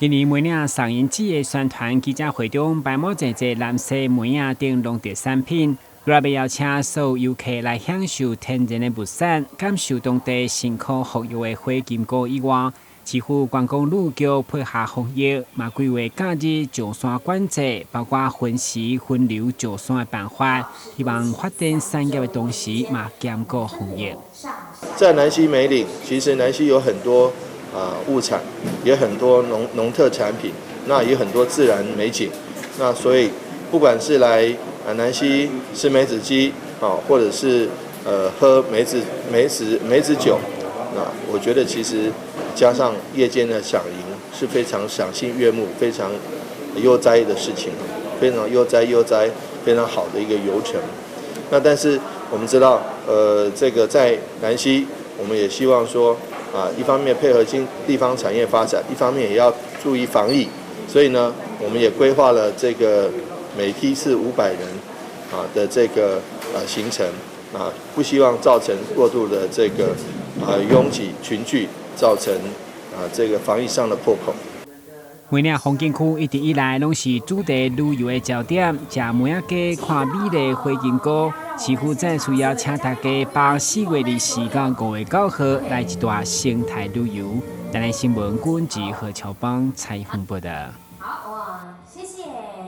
今年梅嶺賞櫻季的宣傳記者會中，擺滿濟濟南西梅仔等農特產品，閣欲邀請所有遊客來享受天然的物產，感受當地辛苦撫育的火金菇以外，市府觀光旅局配合防疫，嘛規劃假日上山管制，包括分時分流上山的辦法，希望發展產業的同時，嘛兼顧防疫。在南溪梅嶺，其實南溪有很多物產，也很多農特產品，那也很多自然美景，那所以不管是來南溪吃梅子雞啊，或者是喝梅子酒，那我覺得其實加上夜間的賞櫻是非常賞心悅目、非常悠哉的事情，非常悠哉悠哉、非常好的一個遊程。那但是我們知道，這個在南溪，我們也希望說，一方面配合經地方產業發展，一方面也要注意防疫，所以呢，我們也規劃了這個每梯次500人的這個行程，不希望造成過度的這個擁擠群聚，造成這個防疫上的破口。梅嶺風景區一直以來攏是主題旅遊的焦點，食梅仔雞、看美麗火金菇，市府再次邀請大家把握4月24到5月9號來一段生態旅遊。台南新聞君子何喬邦採訪報道。